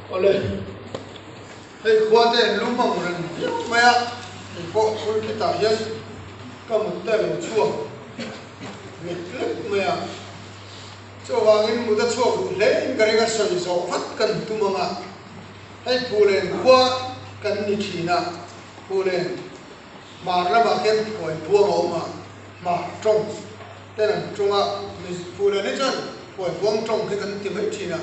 Awle, hei khua te an lum ang reng viau mai a, kei pawh pulpit ah hian ka mut te a lo chhuak lek lek mai a, chuvangin mut a chhuak duh hle in ka ring a sawi zawh vat kan tum ang a, hei Phulen khua kan ni thin a, Phulen hmar lamah khian phuai buang a awm a, hmar tawng ten an tawng a, Phulen hi chuan phuai buang tawng khi kan ti mai thin a.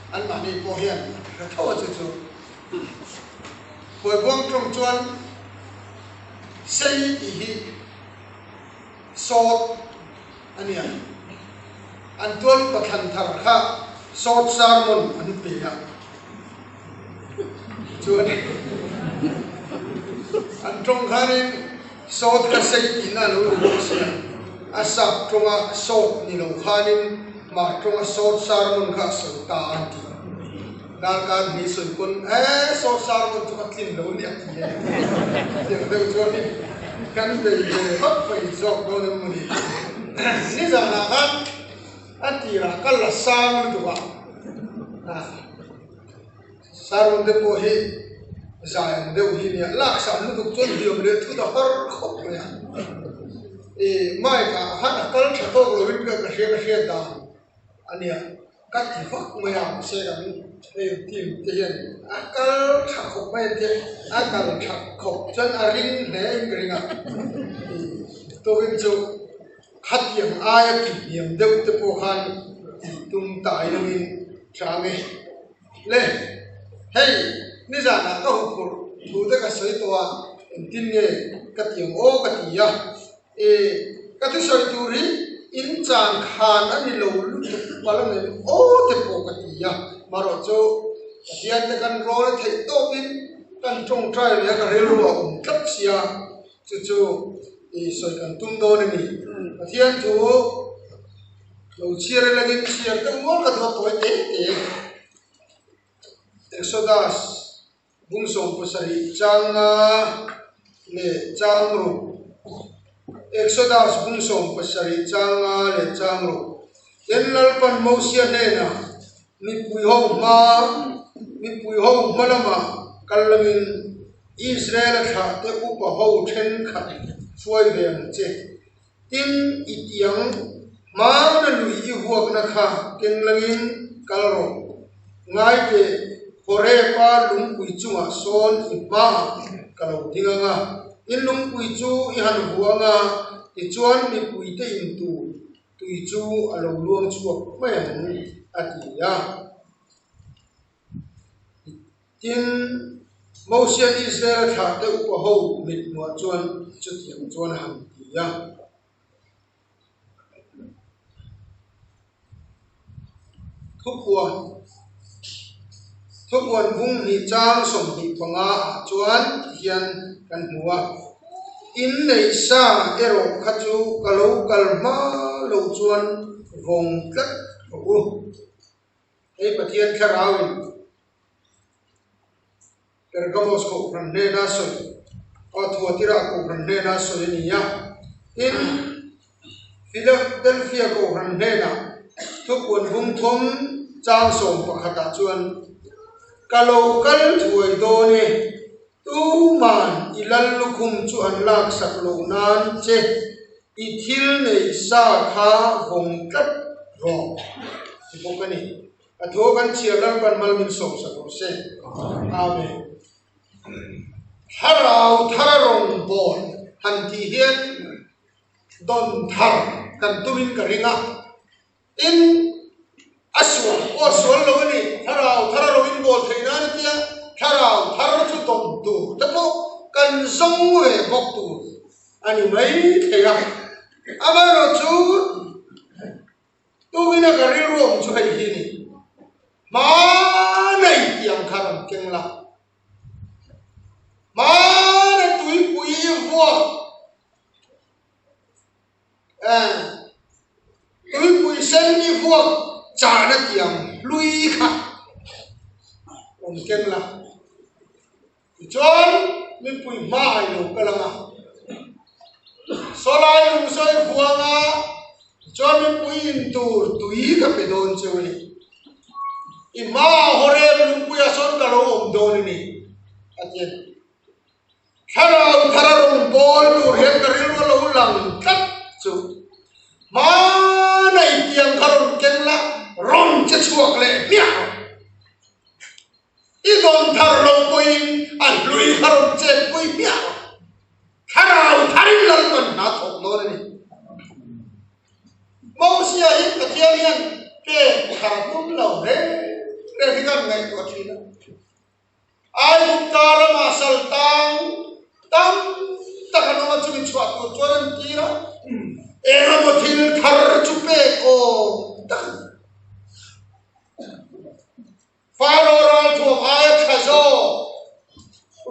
Anmahni pawh hian an hre tho a chu chu. Phuaibuang tawng chuan sei tih hi sawt a nia. An tual pathlan thar kha sawt sermon an pe a. Chuan an tawng khanin sawt kha sei tihna a lo ni bawk sia. A sap tawnga sawt ni lo khanin Mah tawnga sawt sermon kha a sawi ta an ti. Darkar hnih sawi pawn ee sawt sermon chu ka tlin lo nia ti a ni. Tiang deuh chuanin kan bei ve vak mai zawk dawn em mawni. Nizanah khan a tirah ka la sang lutuk a. Sermon te pawh hi zai ang deuh hi nia laksan lutuk chuan hliam leh thut a har khawp mai a. Ih mic ah khan a kal tha tawk lo in ka hria ka hriat dan a nia ka ti vak mai a mahse kan hei team te hian a kal tha khawp mai ang che a kal tha khawp chuan a ring hle in ka ring a ih tukin chu khatiang aia ki hniam deuh te pawh khan tih tum tai lovin tha ang e. Le, hei nizanah ka huphurh thu te ka sawi tawh a, engtin nge ka ti ang aw ka ti a, e ka thusawi tur hi in chan khan a ni lo lutuk palh ang em aw te pawh ka ti a, marawh chu Pathian te kan rawl theih tawkin kan tawngtai leh a ka rilru a awm tlat sia, chu chu i sawi kan tum dawn a ni. Pathian chu. Lo chhiar ila in chhiar deuh mual ka duat tawi te te. Exodus bung 70 changa leh chang ruk. Exodus bung 70 changa leh chang ruk. Tin Lalpan Mosia hnenah mipui ho hma mipui ho hma lamah kal langin Israel a thlah te upa ho thenkhat hruai ve ang che. Tin, i tiang hmana lui i vuakna kha keng langin kal rawh. Ngai teh, Horeb-a lungpui chungah sawn i hmaah ka lo ding ang a, in lungpui chu i han vu ang a, tichuan mipuite in tur tui chu a lo luang chhuak mai ang, a ti a. Tin, Mosian Israel a thlahte upa ho mit hmuah chuan chutiang chuan a han ti a. Thupuan Thupuan bung hnih chang 25 ah chuan tihian kan hmu a, Inneih sa erawh kha chu ka lo kal hma lo chuan vawng tlat rawh u. Hei Pathian Thlarauin Pergamos Kohhran hnena sawi, aw Thuatira Kohhran hnena sawi a ni a. Tin, Philadelphia Kohhran hnenah thupuan bung thum chang sawm pakhatah chuan, Ka lo kal thuai dawn e, tuman i lal lukhum chu an laksak loh nan che. I thil neih sa kha vawng tlat rawh ti bawk a ni. A thu kan chhiar Lalpan mal min sawmsak rawh se. Amen. Thlarau thar rawngbâwl han tih hian dawn thar kan tumin ka ring a. Tin, a sual pawh a sual lo a ni. Thlarau thar a lo inbawl theih nan a tia, thlarau thar chu dawm tur te pawh kan zawng ve bawk tur a ni mai thei a. Amaherawhchu, tukin a ka rilru awm chu hei hi a ni, Hmanei tih ang kha rawn keng la, hmanei tuipui vuak, Tuipui sen i vuak chahna tiang hlui kha rawn keng la. Tichuan mipui hma a ilo kal ang a, sawlai lung sawi vuang a, tichuan mipui in tur tui ka pe dawn cheu a ni. I hma Horeb lungpuiah sawn ka lo awm dawn a ni, a ti a ni. Thlarau thar a rawn bawl tur hian ka rilru a lo lang tlat chu. Hmanah i tiang kha rawn keng la, rawn che chhuak leh hmiah rawh. I dawn thar lo pawhin a hlui kha rawn chetpui hmiah rawh. Thlarau tharin Lalpan hna thawk dawn a ni. Mosia hi Pathian hian pek thar tum lo reng reng hi kan ngaihtuah thin a. Aigupta ramah sal tang tam tak an awm a, chumi chhuah tur chuan an tir a, eng emaw thil thar chu pek awm tak a ni. Faro ralthuam aia tha zawk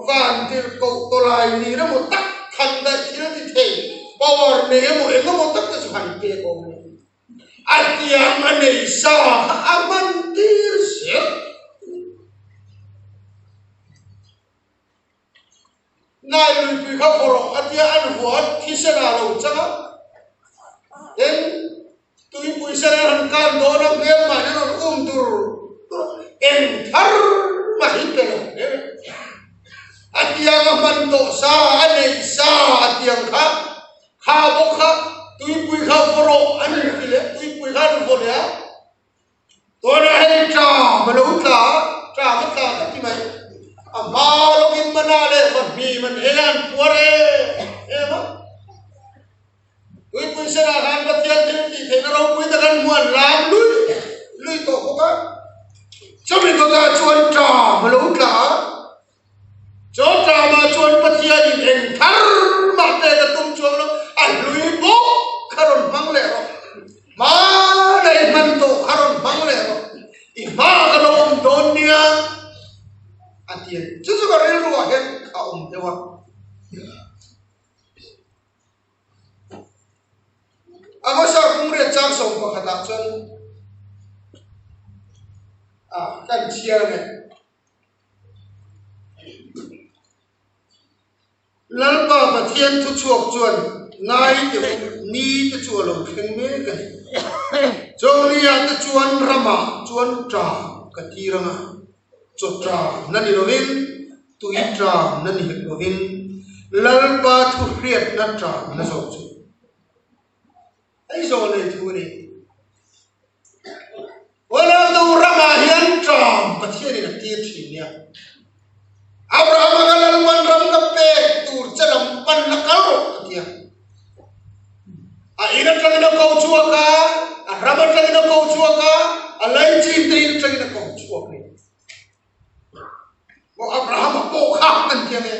van tirhkoh tawlai ni emaw tak khan daih thil ti thei power nei emaw eng emaw tak te chu han pek awm a ni. A tiang a nei sa kha a hman tir zel. Nai luipui kha vaw rawh a tia an vua a thisen ah lo chang a, tin tuipui sen an han kan dawn a hmel mah hian an rawn um dur dur a, eng thar mah hi pe lo hle mai. A tiang a hman tawh sa a neih sa a tiang kha kha bawk kha tuipui kha vaw rawh an ti leh tuipui kha an vaw leh a. Tunah hei ṭam a lo tla a, ṭam a tla ka ti mai. A hma lawkin mana leh vahmim an he an puar em em a. Tuipui senah khan Pathian thil tih theihna ropui tak an hmu an lam lui lui tawh bawk a. Chumi dawtah chuan ṭam a lo tla a. Chaw ṭamah chuan Pathianin eng thar mah pek a tum chuang lo, a hlui bawk kha rawn hmang leh rawh. Hmanah i hman tawh kha rawn hmang leh rawh. I hma ka lo awm dawn nia a ti a ni. Chu chu ka rilruah hian a awm deuh a. A hmasa kungriat chang sawm pakhatah chuan a kan chhiar a ni. Lalpa Pathian thu chhuak chuan ngai te u, ni te chu a lo thleng mek a ni. Chawngnia te chuan ramah chuan ṭa ka tir ang a, chaw ṭa na ni lovin, tui ṭa na ni hek lovin, Lalpa thu hriatna ṭa na zawk chu. Aizawl nei thu a ni. Orlando ramah hian ṭam Pathianin a tir ṭhin nia. Abrahama ka Lalpan ram ka pek tur che lam pan la kal rawh a ti a. A in aṭangin a ko chhuak a, a ram aṭangin a ko chhuak a, a laichin te in aṭangin a ko chhuak a ni. Maw Abrahama pawh kha an ti ang e.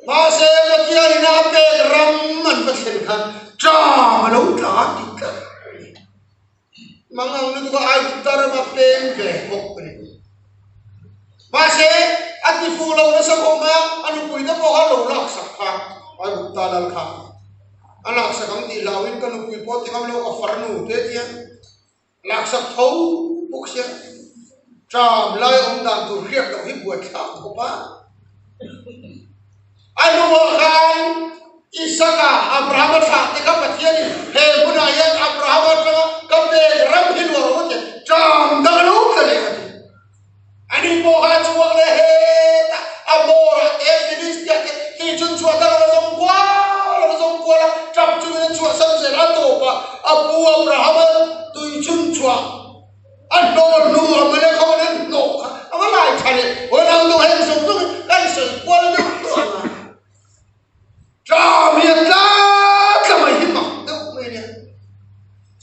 Mahse Pathianin a pek ram an va thlen khan ṭam a lo tla tih tlat a ni. Mangang lutuk a Aigupta rama peng ve bawk a ni. Mahse a ti fuh lo nasa khawp mai a, a nupui te pawh kha lo laksak kha Aigupta lal kha a laksak ang tih hlauhin ka nupui pawh ti ngam lo ka farnu te a ti a. Laksak tho bawk sia ṭam lai awm dan tur hriat loh hi buaithlak khawp a. A hnuah khan Isaka, Abrahama thlah te kha Pathianin he hmunah hian Abrahama aṭanga ka pek ram hi luah rawh a ti a, ṭam dang a lo tla leh a ti. Ani pawh kha a chhuak leh hetah a bawrah te Philistia te tih chun chhuah dang a la zawng kual a la zawng kual a, ṭap chungin a chhuahsan zel a tawp a, a pu Abrahama tui chun chhuah a hnawh hnu a mawle khawn an hnawh kha a va lai tha leh haw nang dawh heng zawng zawngin kan sawi kual deuh duah ang a. Ṭam hi a tla tla mai hi mak deuh mai a nia.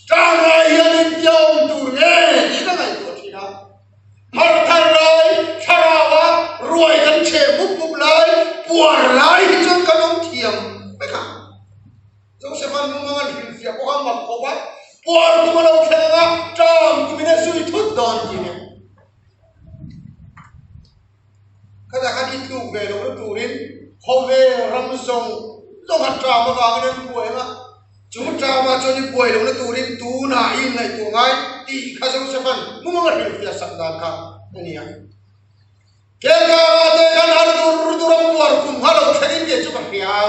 Ṭam lai hian intia awm tur nge tih ka ngaihtuah ṭhin a. Har thar lai, thlarau a ruai kan chhe mup mup lai, puar lai hi chuan kan awm thiam vek a. Joseph-a'n mumang an hrilhfiah pawh kha mak khawp a, puar kum a lo thleng ang a, ṭam kumin a zui thut dawn tih a nia. Khata khan i tluk ve lohna turin khawvel ram zawng zawng han ṭam avangin an buai ang a, chu ṭamah chuan i buai lohna turin tunah i inngaihtuah ngai tih kha Joseph-a'n mumang a hrilhfiah sak dan kha a ni a. Kelkanga te khan har dur dur a puar kum kha lo thlengin kei chu ka hria a,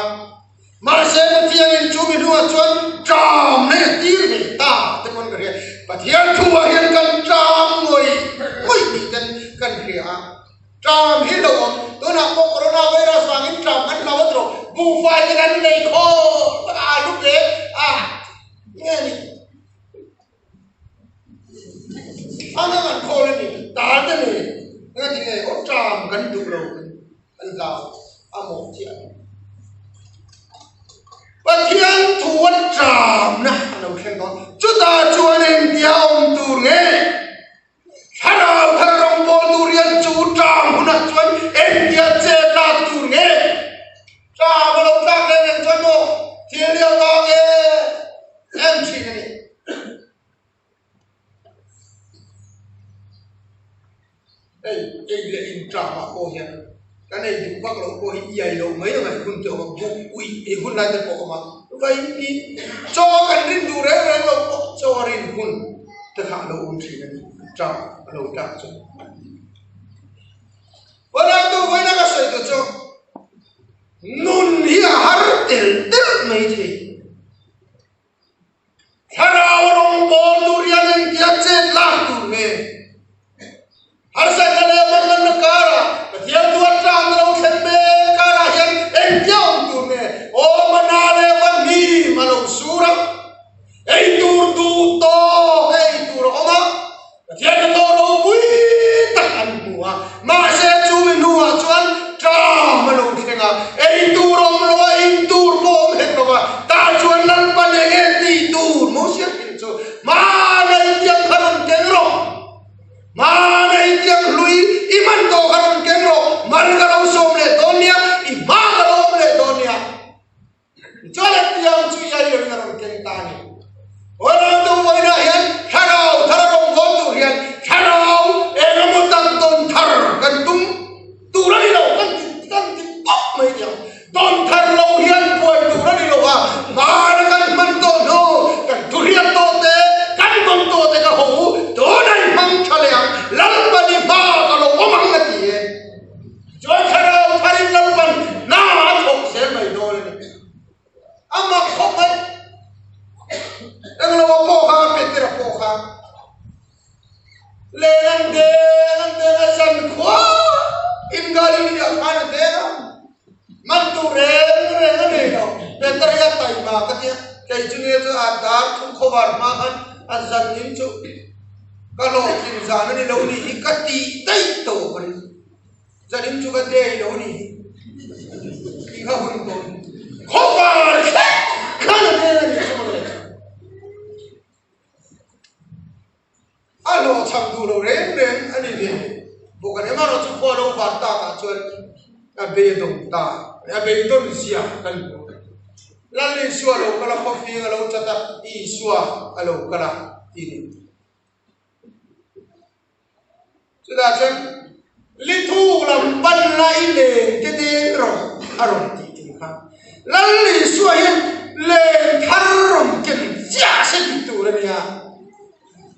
mahse Pathianin chu mi hnuah chuan ṭam nei a tir ve ta te pawn ka hria. Pathian thuah hian kan ṭam. Ṭam hi lo awm. Tunah pawh Corona virus vangin ṭam kan hlau a tawh. Buhfai te kan nei khawp a alu bag a nge ni. Ang ang an khawl a ni. Tal te nei. Nge ti nge aw ṭam kan duh lo kan hlau a mawh chiah. Pathian thu a ṭamna a lo thleng dawn. Chutah chuan engtia awm tur nge? Thlarau thar rawngbawl tur hian chu ṭam hunah chuan engtia chet lak tur nge? Ṭam a lo tlak reng reng chuan maw thil hi a vang em em ṭhin a ni. Hei ei leh in ṭamah pawh hian kan ei duh vak loh pawh hi iai loh mai a ngaih hun te awm a, buk uih ei hun lai te pawh a awm a, vain hi chaw kan rin duh reng reng loh pawh chaw a rin hun te kha a lo awm thin a ni, ṭam a lo tlak chu. Vawiin tu vawiina ka sawi tur chu nun hi a har tel tel mai thei. Thlarau rawngbawl tur hian engtia chet lak tur nge? Harsatna leh manganna karah Pathian duat tlakna lo thlen mek karah hian engtia awm tur nge? Aw mana leh va hnim a lo sur a, ei tur duh tawk ei tur a awm a, Pathian hnathawh ropui tak an hmu a, mahse chumi hnuah chuan ṭam a lo thleng a, ei tur awm lo a, in tur pawh awm hek lo va, tah chuan Lalpan eng nge tih tur Mosia hrilh chu, Hmana i tiang kha rawn keng rawh, hmana i tiang hlui i man tawh kha rawn keng rawh, mal ka lo sawm leh dawn nia, i hma ka lo awm leh dawn nia. Chuan a tiang chu iai loin a rawn keng ta a ni. Ronaldo vawiinah hian thlarau thar a rawn hawn tur hian thlarau eng emaw tak dawn thar kan tum tur a ni lo, kan ti kan ti pawp mai ni ang. Dawn thar lo hian buai tur a ni lo a, hmana kan hman tawh hnu, kan thuhriat tawh te, kan dawn tawh te ka ho u, tunah i hmang tha leh ang, Lalpani hma ka lo awm ang a ti e. Chuan thlarau tharin Lalpan hna a thawk zel mai dawn a ni. A mak khawp mai. Englo a pawh kha, Petera pawh kha len an deng an deng a zan khua in Galilee ah khan a deng a. Man tu reng reng a nei lo. Peter hi a taima ka tia. Kei chu nia chu a dar thum khawvar hma khan a zan in chu ka hlawhtlin zan a ni lo ni hi ka tih daih tawh ka ring. Zanin chu ka dei lo ni hi kha hun tawh ni. Khawvar thleng khan a deng a ni chu mawle. A hlawhchham duh lo reng reng a ni ve bawk a ni. Amaherawhchu khua lo var takah chuan a beidawng ta a beidawn zia kan hmu. Lal Isua lo kal a, khawfing a lo chat a, Isua a lo kal a ti ni. Chutah chuan Lithu lam pan la i len te deng rawh a rawn tih thin kha. Lal Isua hian len thar rawn ken chiah se tih tur a nia.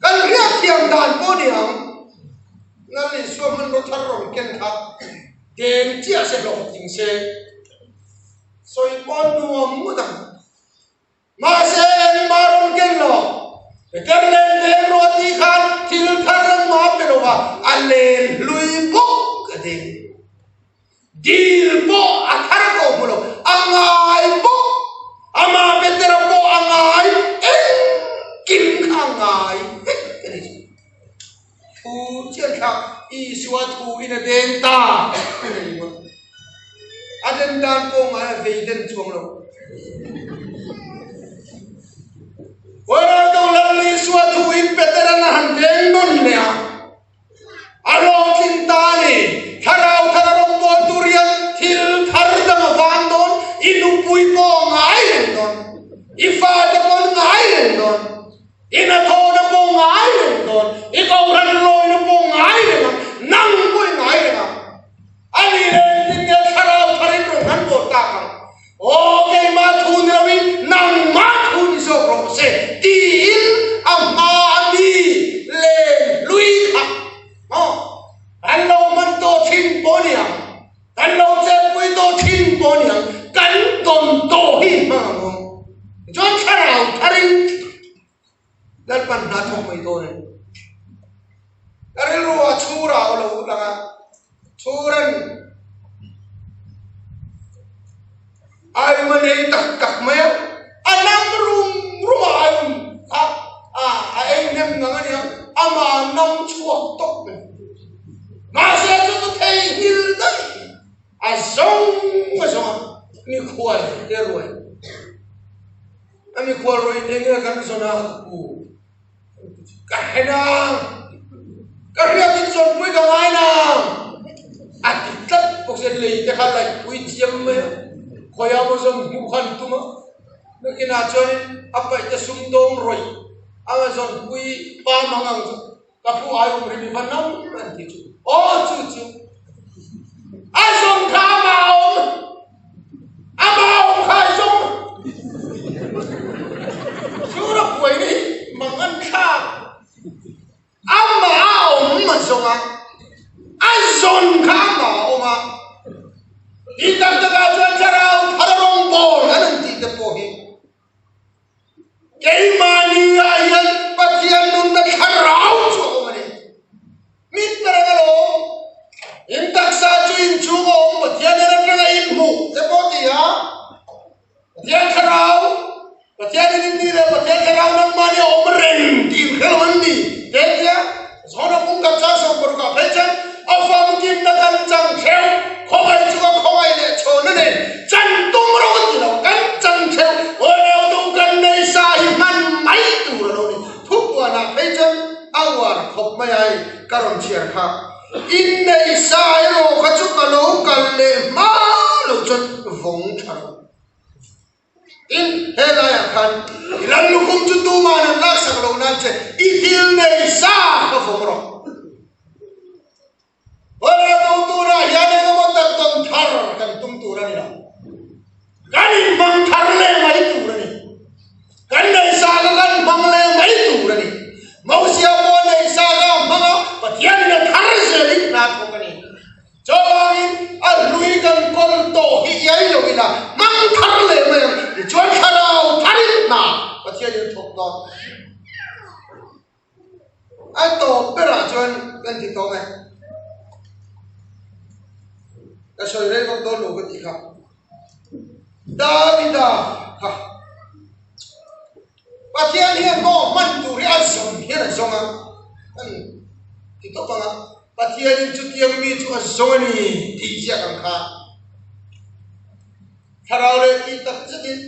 Kan hriat thiam dan pawh ni ang. Lal Isua hmanraw thar rawn ken kha deng chiah se hlawhtling se sawi pawh nuam ngawt ang. Mahse, engmah rawn ken lo. Peter len deng rawh a tih khan thil thar engmah a pe lo va, a len hlui bawk a ding. Dil pawh a thar pawh hmu lo, a ngai bawk. Amah Petera pawh a ngai, engkim kha a ngai vek a ni. Thu chian thlak Isua thu in a deng ta a ni ringawt. A den dan pawh ngai a vei den chuang lo. Ronaldo Lal Isua thu in Peteran a han deng nawn leh a, a hlawhtling ta a ni. Thlarau thar a rawngbâwl tur hian thil thar dang a vân dawn, i nupui pawh a ngai reng dawn, i fate pawh an ngai reng dawn. I hnathawhna pawh ngai reng dawn, i kohhran lawina pawh ngai reng ang, nang pawh i ngai reng ang. A nih leh engtin nge thlarau tharin rawn han bawh tak ang? Aw, keimah thu ni loin nangmah thu ni zawk rawh se, tiin a hma a mi len hlui kha maw kan lo hman tawh thin pawh ni ang, kan lo chenpui tawh thin pawh ni ang, kan tawn tawh hi hmang ang u. Tichuan thlarau tharin Lalpan hna thawk mai dawn a ni. Ka rilru ah chhura aw lo lang a, chhura. Enge kan zawn a ka pu? Ka hre nang! Ka hriat in zawnpui ka ngai nang! A ti tlat bawk si a, lei te kha laihpui chiam mai a, khawiah maw zawn hmuh kha an tum a, nakinah chuanin a paih te sumdawng rawih a zawnpui pa mang ang chu Ka pu ai um rim i va nam an ti chu. Aw chu chu. A zong kha ama om. Ama om kha ai zong. Chu ra puai ni mang an thla. Ama om a zong a. A zon kha ama om a. Ti tak tak ah chuan thlarau thar rawng bawl an an ti te pawh hi. Keimahni ah hian Pathian nunna thlarau chu a awm a ni. Min ber ang alawm. In taksa chu inchhung a awm Pathian nen atanga inhmuh te pawh ti a. Pathian thlarau, Pathian in in nih leh Pathian thlarau nangmahni a awm reng tih inhre lo an ni te tia Zona pum kan chang 60 ah phei chuan a famkimna kan chang theuh, khawngaih chunga khawngaih leh chhawn a nei, chan tum rawh an ti lo, kan chang theuh, hawnau duh kan nei sa hi hman mai tur a lo ni. Thupuanah phei chuan a uar khawp mai a hei ka rawn chhiar kha, innei sa erawh kha chu ka lo kal leh hma lo chuan vawng tha rawh. Tin, he laiah khan i lal lukhum chu tuman an laksak lo nan che i thil nei sa ka vawm rawh. Hawla do turah hian engemaw tak tawn thar kan tum tur a ni lo. Kan inhmang thar leh mai tur a ni. Kan nei sa kha kan hmang leh mai tur a ni. Mosia pawh nei sa kha a hmang a, Pathianin a thar zelin hna thawk a ni. Chuvangin a hlui kan kawl tawh hi iai lo ila hmang thar leh mai ang, tichuan thlarau tharin hna Pathianin thawk dawn. A tawp berah chuan kan ti tawng e. Ka sawi rei vak dawn lo ka tih kha. Davida kha Pathian hian maw hman tur hi a zawm hian a zawng a, kan ti tawp ang a, Pathianin chutiang mi chu a zawng a ni tih ziak ang kha. Thlarau leh tih tak zetin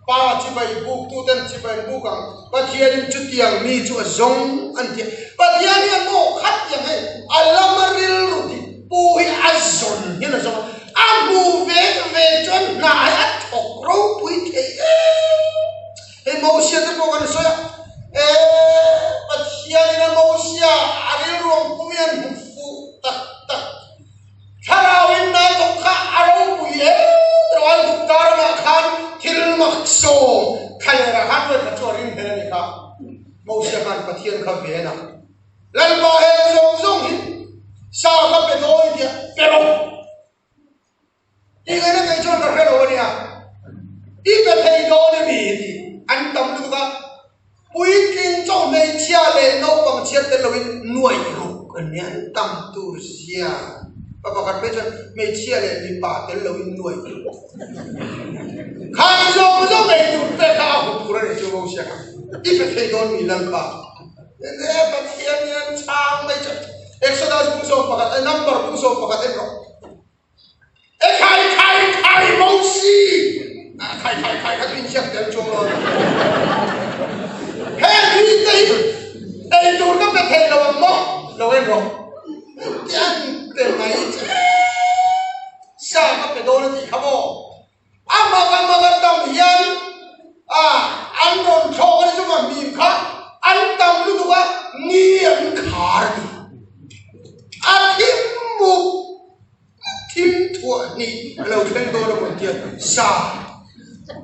Pa chibai buktuten chibai an buk ang, Pathianin chutiang mi chu a zawng an ti a. Pathian hian maw khatiang hei a lama rilru tih pu hi a zawn hian a zawng a, a hmu vek vek chuan hna hi a thawk ropui thei em. Hei Mosia te pawh kan sawi a, ee Pathianin a Mosia a rilru ang pum hi an hmu fuh tak tak. Thlarauin nai thawk kha a ropui em rawh a, Gupta ramah khan thil mak sawm thlalerah khan ruai khat chu a ring hmel a ni kha. Mosia khan Pathian kha ven a, Lalpa heng zawng zawng hi sa ka pe dawn i tia, pe rawh. Tih ngaihna kei chuan ka hre lo a nia. I pe thei dawn a mi ti an tam lutuk a, puitling chaw hmeichhia leh naupang chhiat tel loin nuaih ruk an nia an tam tur zia. Pa pakhat phei chuan hmeichhia leh mipa tel loin nuaih ruk. Khang zawng zawng ei tur te kha a hmu tur a ni chu Mosia kha. I pe thei dawn mi Lalpa. Enge Pathian hian chhang mai chu Exodus bung 11 number bung 11 en rawh. E khai khai khai Mosi ah khai khai khai kha chu in siam tel chuang lo heng hi te hi ei tur ka pe thei lo ang maw lo en rawh tian te mai che sa ka pe dawn a tih kha maw a mak a mak a tam hian a an rawn thlawk a ni chu va hmim kha an tam lutuk a ni an khar a ti a thim muk Thim thuah hnih a lo thleng dawn a maw tia sa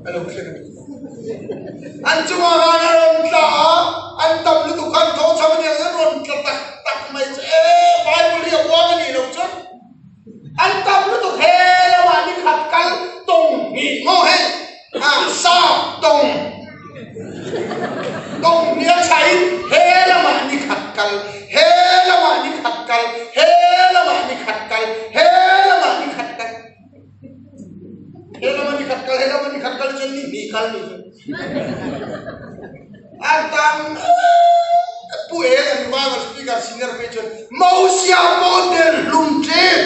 a lo thleng a ni. An chungah khan a rawn tla a, an tam lutuk khan tho chho a niang an rawn tla tak tak mai chu e Bible hi a uang a nih loh chuan an tam lutuk he lamah ni khat kal tawng hnih maw hei a sa tawng tawng hnih a chhain he lamah ni khat kal He lamah ni khat kal, he lamah ni khat kal, he lamah ni khat kal. He lamah ni khat kal, he lamah ni khat kal chuan ni hnih kal ni chu. An tam pu e an revival speaker senior phei chuan Mosia pawh del hlum ṭin.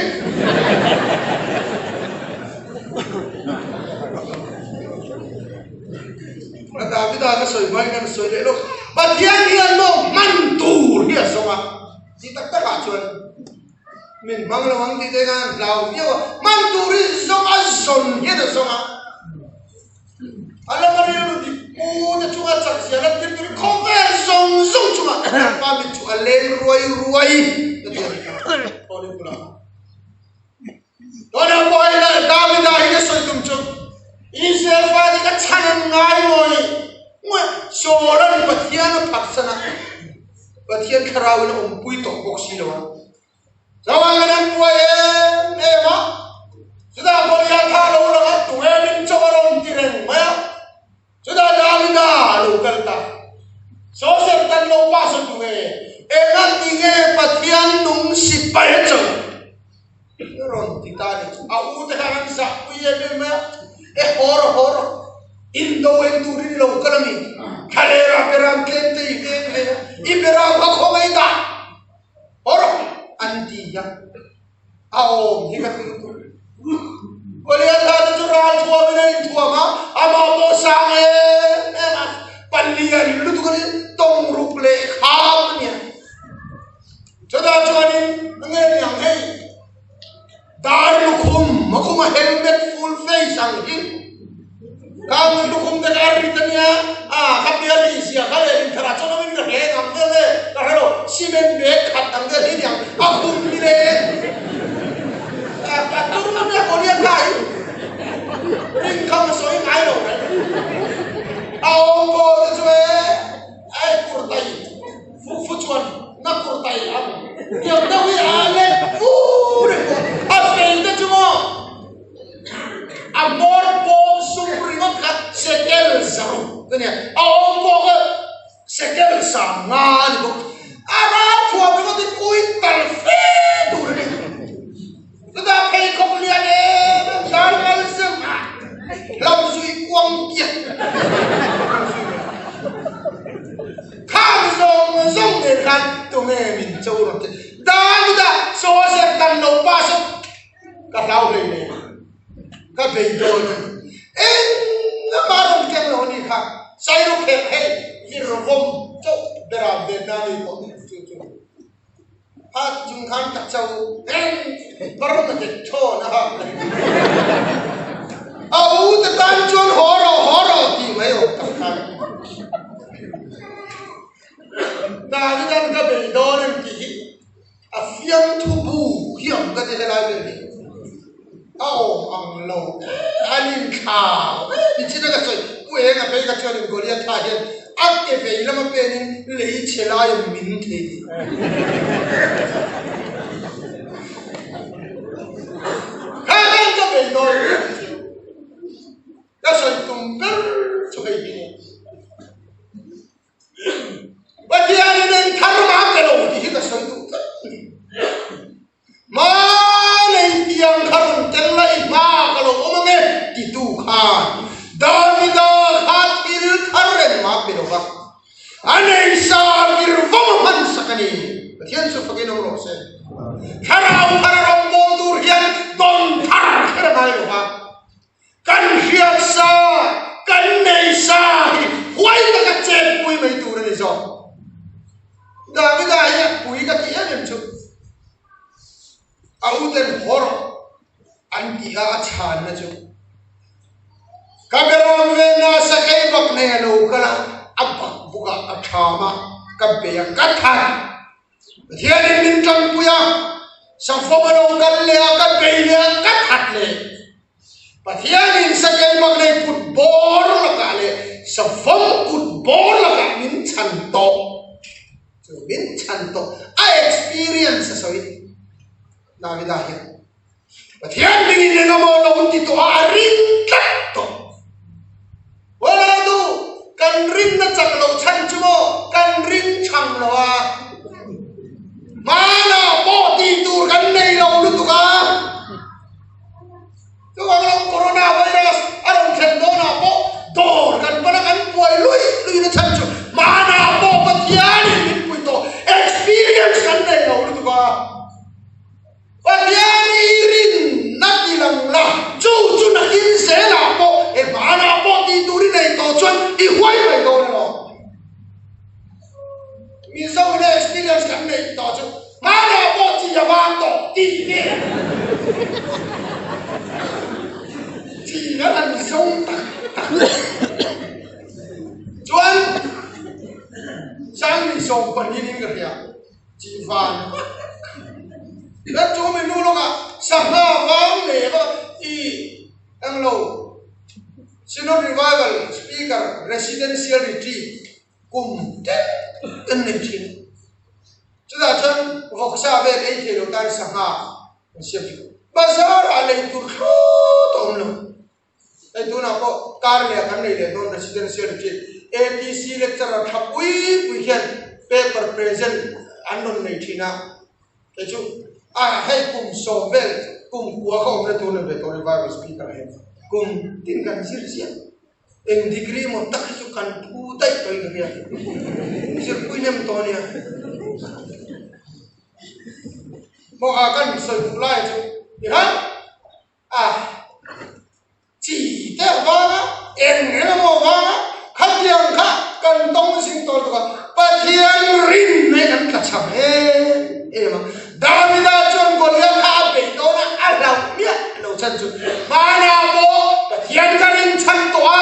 A tam Davida ka sawi hmain kan sawi leh lo. Pathian hian maw hman tur hi a zawng a, chi tak takah chuan min hmang lo ang tih te khan hlau viau a, hman tur hi zawng a zawn hian a zawng a. A lama rilru dik pu te chunga chak zia lan tir turin khawvel zawng zawng chungah pa mit chu a leng ruai ruai ka ti a ni kha. Thawlin bulah. Tuna pawh hi leh Davida hi ka sawi tum chu Israel fate ka chhan an ngai maw i ngawih Saul-a'n Pathian a phatsan a, Pathian thlarauin a awmpui tawh bawk si lo a. Chauhan kan an buai em em a, chutah Goliatha lo lang a, tunge min chawk a rawn ti reng mai a, chutah Davida a lo kal ta. Saw serh tan lo pa saw tunge enga ti nge Pathian nung sipai a chawlh? Rawn ti ta ni chu a u te khan an zah pui em em mai a, e haw rawh haw rawh, indo en turin i lo kal a mi, thlalera beram tlem te i veng hle a, i beram kha khawngaih dah haw rawh an ti a, a awm hi ka ti lutuk. Goliatha te chu ral thuamin a inthuam a, amah pawh sang em em a, palian lutuk a ni, tawng ruk leh kham a nia. Chutah chuanin nge ni ang hei dar lukhum a khum a helmet full face ang hi khang lukhum te kha a rit a nia a kha bial ih zia kha leh intharah chuan awmin ka hle ang vel e ka hre lo cement bag khat ang vel hi ni ang a khum ni le a tur a nia Korean hla hi ring kham a sawi ngai lo reng a awm pawh te chu e ai kurtai Fu fu chuan na kur tai ang tiang deuh hi a let fur reng bawk. A fei te chu maw a hmawr bawm sum ringawt kha sekel zaruk a nia, a awm pawh kha sekel sang nga a ni bawk. A ral thuam ringawt hi pui tal fe tur a ni. Chutah pheikhawk lian em em dar ngal zeuh a hlauh zui kuang kiat. Khang zawng zawng nen khan tunge min cho rawn che. Davida saw ser tan lo pa saw ka hlau hlei hle ka bei dawn a ni. Engmah rawn keng lo a ni kha Sairu kherh hei vir vawm chauh beram venna mi pawh chu chu. Hat chung khan ka cho eng Burma te thawn a hak a ni. A u te tan chuan haw rawh haw rawh tih mai awm tak khan. Davidan ka bei dawn em tih hi a fiamthu bu hi ang ka ti helai vel hi. A awm ang lo an inthlau em i chin a ka sawi pu eng a phei ka chuanin Goliath tha hian a ke vei lama penin lei chhe laia min thei tih kha khan ka bei dawn ka sawi tum ber chu hei hi ni. Pathianin eng thar mah pe lo tih hi ka sawi duh tlat a ni. Hmanei tiang kha rawn tel la i hma ka lo awm ang e titu khan Davida kha thil thar reng mah pe lo va, a nei sa tir vawm a hman sak a ni. Pathian chu fakin awm rawh se. Thlarau thar a rawn bawl tur hian tawn thar kher a ngai lo va. Kan hriat sa, kan nei sa hi huai taka chetpui mai tur a ni zawk. Davida hi a pui ka tih em em chu a uten haw rawh an tih a a chhanna chu ka beram ve nasa kei bak nei a lo kal a, a bak bukah a tham a, ka bei a, ka that. Pathianin min ṭangpui a, Safawm a lo kal leh a, ka bei leh a, ka that leh. Pathianin sakei bak nei kut bawr lakah leh savawm kut bawr lakah min chhan tawh. Chu min chhan tawh a experience a sawi Davida hian. Pathian hmingin engemaw lo ti tawh a, a ring tlat tawh. Huala tu kan rinna chak lo chhan chu maw kan ring chhang lo a. Hmanah pawh tih tur kan nei lo lutuk a. Chuvang lo Corona virus a rawn thlen dawnah pawh dawr kan pan a, kan buai lui lui na chhan chu hmanah pawh Pathianin min pui tawh experience kan nei lo lutuk a. Pathian i rinna ti lang la, chu chu nakin zelah pawh he hmanah pawh tih tur i nei tawh chuan i huai mai dawn. Mizo ina experience kan neih tawh chu hmanah pawh chi a vang tawh tih vel chi nan an zawng tak tak chuan Sangni 12 in ka hria chi van vak chu mi nu lawkah sangha vang leh vak i englo Synod Revival Speaker Residential Retreat kum tek kan nei thin. Chutah chuan vawksa vel ei thei lo tan sangha an siam thin. Bazar ah lei tur thlawt a awm lo. Hei tunah pawh kar leh kan nei leh dawn Residential Retreat ATC lecturer tha pui pui hian paper present an rawn nei thin a. Kei chu a hei kum sawm vel kum kua ka awmna tur nei ve tawh Revival Speaker ah hian kum tin kan zir chiah. Eng degree emaw tak hi chu kan phu daih tawh in ka hria. Zirpui nem tawh a nia. Maw a kan sawi duh lai chu ti khan a chi te vang a eng emaw vang a khatiang kha kan tawng zing tawh lutuk a Pathian rin mai kan tla cham em em a. Davida chuan Goliath kha a beih dawn a, a hlauh miah lo chhan chu hmanah pawh Pathian ka rinchhan tawh a,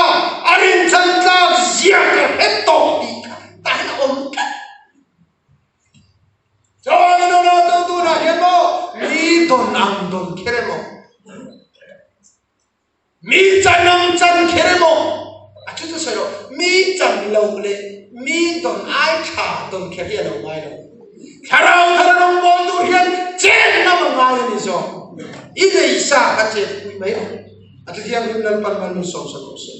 a rinchhan tlak zia ka hre tawh tih kha tan a awm tlat. Chuan in aw tu tunah hian maw mi dawn ang dawn kher emaw, mi chan ang chan kher emaw, a chu chu sawi lo, mi chan loh leh mi dawn ai tha dawn kher hi a lo ngai lo. Thlarau thar rawngbawl tur hian chen ngam a ngai a ni zawk. I nei sa kha chet pui mai ang. A thuthianghlim Lalpan man min sawmsak rawh se.